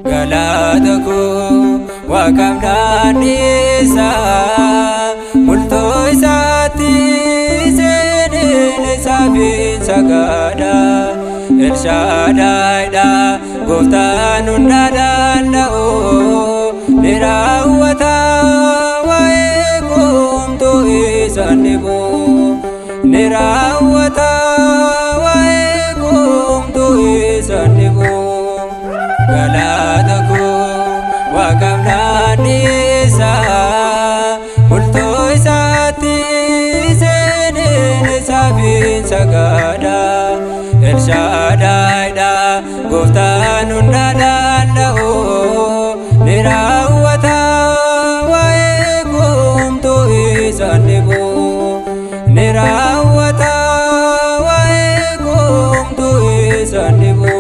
Galata koo Waaqaaf naannisaa bultoo isaatti seeneen isaaf sagaada. Elshaadaayidha gooftaan hunda danda'u ni raawwata waa'ee qoomtuu isaan dhibu. Ni raawwata waa'ee qoomtuu isaan dhibu. Galata koo Waaqaaf naannisaa bultoo isaatti seeneen isaaf sagaada. Elshaadaayidha gooftaan hunda danda'u ni raawwata waa'ee qoomtuu isaan dhibu. Ni raawwata waa'ee qoomtuu isaan dhibu.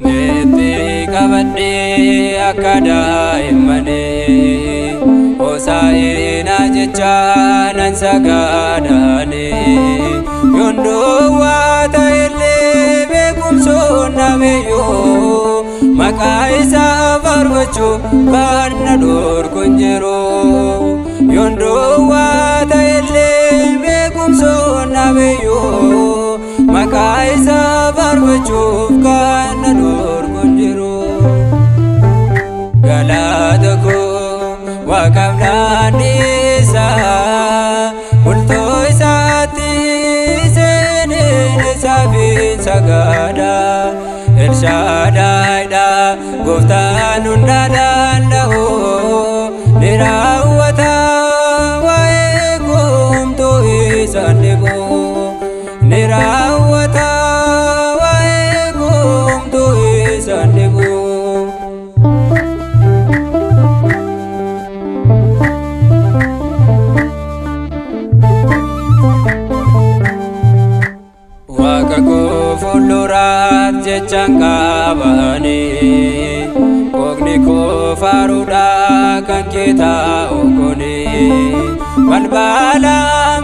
Meexxii qabadhee akka daa'immanii Hosaa'inaa jecha nan sagadaanii. Yondoo ta'ellee beekumsoon dhabeeyyuu maqaa isaa faarfachuu kan na dhorku hin jiru. Yondoo ta'ellee beekumsoon dhabeeyyuu maqaa isaa faarfachuuf kan na dhorku hin jiru. Galata koo Waaqaaf naannisaa bultoo isaatti seeneen isaaf sagaada. Elshaadaayidha gooftaan hunda danda'u ni raawwata waa'ee qoomtuu isaan dhibu. Ni raawwata waa'ee qoomtuu isaan dhibu. Waaqa koo fuulduraat jechaan qabanii Qooqni koo faaruudhaa kan kee taa'u kuni. Balbala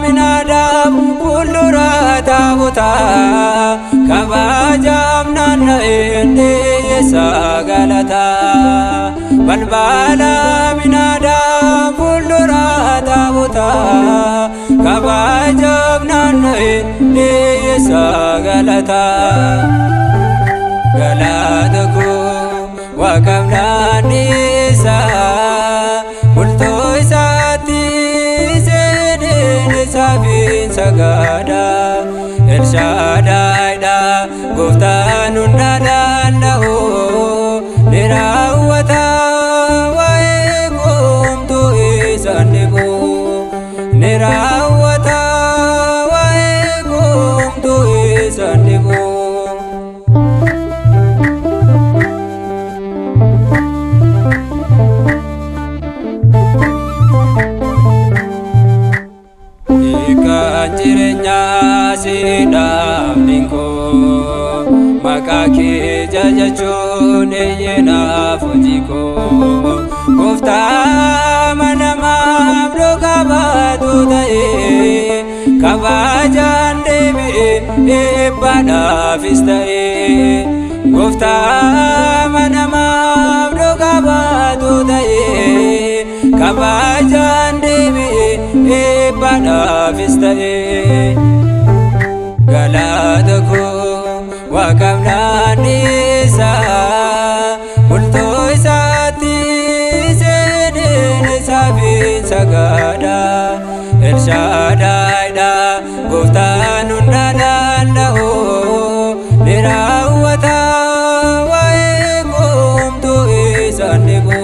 minaadaaf fuuldura taabotaa kabajaaf naanna'een dhiyeessaa galataa. Balbala minaadaaf fuuldura taabotaa kabajaaf naanna'een dhiyeessaa galataa. Galata koo Waaqaaf naannisaa bultoo isaatti seeneen isaaf sagaada. Elshaadaayidha gooftaan hunda danda'u ni raawwata waa'ee qoomtuu isaan dhibu. Ni raawwata waa'ee qoomtuu isaan dhibu. Hiikaan jireenyaa siidhaaf koo maqaa kee jajachuun eeyyeenaaf hojii koo. Gooftaa manamaaf dhugaa baatu ta'ee kabajaan deebi'ee eebbaadhaafis ta'ee. Gooftaa manamaaf dhugaa baatu ta'ee kabajaan deebi'ee eebbaadhaafis ta'ee. Galata koo Waaqaaf naannisaa bultoo isaatti seeneen isaaf sagaada. Elshaadaayidha gooftaan hunda danda'u ni raawwata waa'ee qoomtuu isaan dhibu.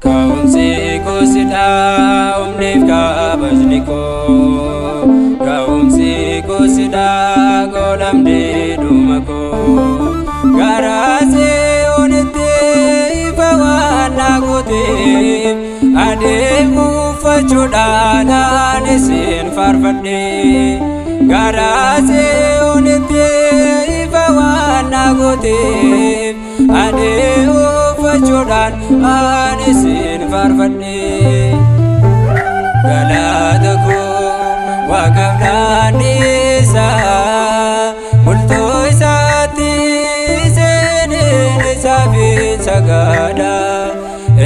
Ka'umsi koo sidha, humniif kabajni koo. Ka'umsi koo sidha, golamni dhuma koo. Garaa Tsiyoonitti ifa waan na gooteef, adii uffachuudhaan ani sin faarfadhe. Garaa Tsiyoonitti ifa waan na gooteef, adii uffachuudhaan ani sin faarfadhe. Galata koo Waaqaaf naan dhiisa, bultoo isaatti seeniin isaaf sagada.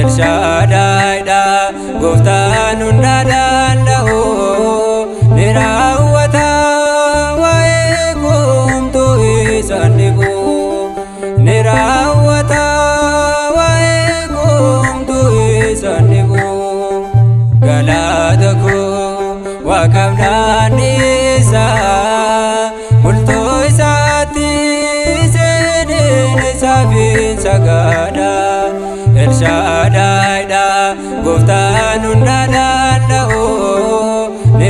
Elshaadaayidha gooftaan hunda danda'u, ni raawwata waa'ee kumtuu isaan dhibu. Ni raawwata waa'ee kumtuu isaan dhibu. Galata koo Waaqaaf naan dhiisa, bultoo isaatti seeniin isaaf sagada. Elshaadaayidha gooftaan hunda danda'u, ni